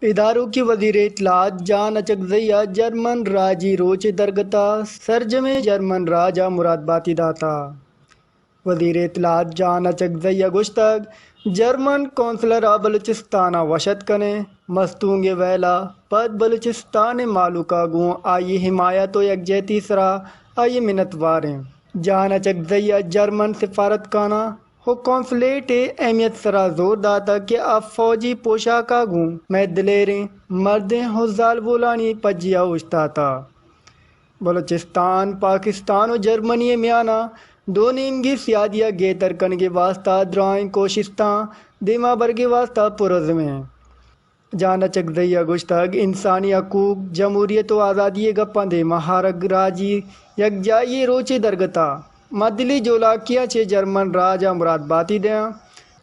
اداروں کی وزیر اطلاعات جان اچکزئی ء جرمن راجی روچ ء درگت ء سرجمیں جرمن راج ء مراد باتی داتا۔ وزیر اطلاعات جان اچکزئی ء گوشتگ، جرمن قونصلر ء بلوچستان ء وش اتک کنیں، مستونگ ء ویل ء پد بلوچستان ء مھلوک ء گوں آئی ء حمایت ء یکجہتی ء سرا آئی ء منت وار ایں۔ جان اچکزئی ء جرمن سفارتخانہ ء قونصلیٹ ء اہمیت ء سرا زور داتگ کہ آ فوجی پوشاک ء گوں مئے دلیریں مردیں ء زالبولانی پجی ء اوشتاتگ۔ بلوچستان، پاکستان ء جرمنی ء میان ء دو نیمگی سیادی ء گہتر کنگ ء واستہ درائیں کوشستاں دیما برگ ء واستہ پرعزم ایں۔ جان اچکزئی ء گوشتگ، انسانی حقوق، جمہوریت ء آزادی ء گپاں دیما آرگ، راجی یکجائی ء روچے درگت ء ما دلی جولاکیاں چہ جرمن راج ء مراد باتی دیاں۔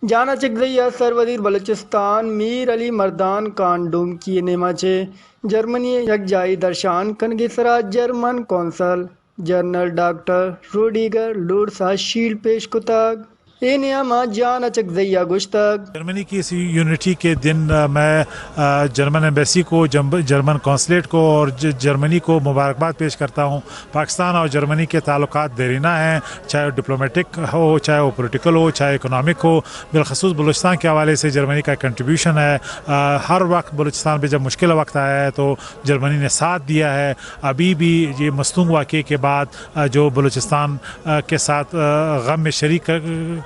جان اچکزئی ء سروزیر بلوچستان میر علی مردان خان ڈومکی ء نیما چہ جرمنی ء یکجائی درشان کنگ ء سرا جرمن قونصل جنرل ڈاکٹر روڈیگر لورس ء شیلڈ پیش کتگ۔ اے نیام ء جان اچکزئی ء گوشتگ۔ جرمنی کی اس یونٹی کے دن، آ، میں، آ، جرمن ایمبیسی کو، جم-، جرمن قونصلیٹ کو اور ج-، جرمنی کو مبارکباد پیش کرتا ہوں۔ پاکستان اور جرمنی کے تعلقات دیرینہ ہیں، چاہے وہ ڈپلومیٹک ہو، چاہے وہ پولیٹیکل ہو، چاہے اکنامک ہو۔ بالخصوص بلوچستان کے حوالے سے جرمنی کا کنٹریبیوشن ہے۔ آ، ہر وقت بلوچستان پہ جب مشکل وقت آیا ہے تو جرمنی نے ساتھ دیا ہے۔ ابھی بھی یہ مستونگ واقعے کے بعد، آ، جو بلوچستان، آ، کے ساتھ، آ، غم میں شریک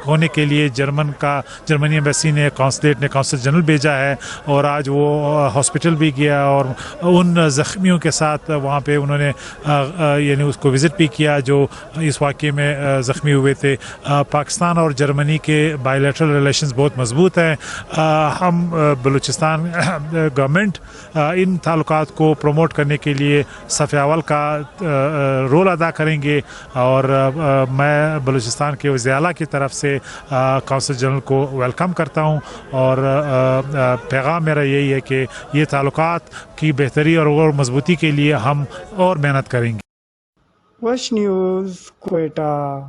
ہونے کے لیے جرمن کا، جرمنی ایمبیسی نے، قونصلیٹ نے قونصل جنرل بھیجا ہے اور آج وہ، آ، ہاسپٹل بھی گیا اور ان زخمیوں کے ساتھ وہاں پہ انہوں نے، آ، آ، یعنی اس کو وزٹ بھی کیا جو اس واقعے میں، آ، زخمی ہوئے تھے۔ آ، پاکستان اور جرمنی کے بائیلیٹرل ریلیشنز بہت مضبوط ہیں۔ آ، ہم، آ، بلوچستان، گورنمنٹ، آ، ان تعلقات کو پروموٹ کرنے کے لیے صف اول کا، آ، آ، رول ادا کریں گے اور، آ، آ، میں بلوچستان کے وزیر اعلیٰ کی طرف سے، آ، قونصل جنرل کو ویلکم کرتا ہوں اور، آ، آ، پیغام میرا یہی ہے کہ یہ تعلقات کی بہتری اور، اور مضبوطی کے لیے ہم اور محنت کریں گے۔ وش نیوز کوئٹہ۔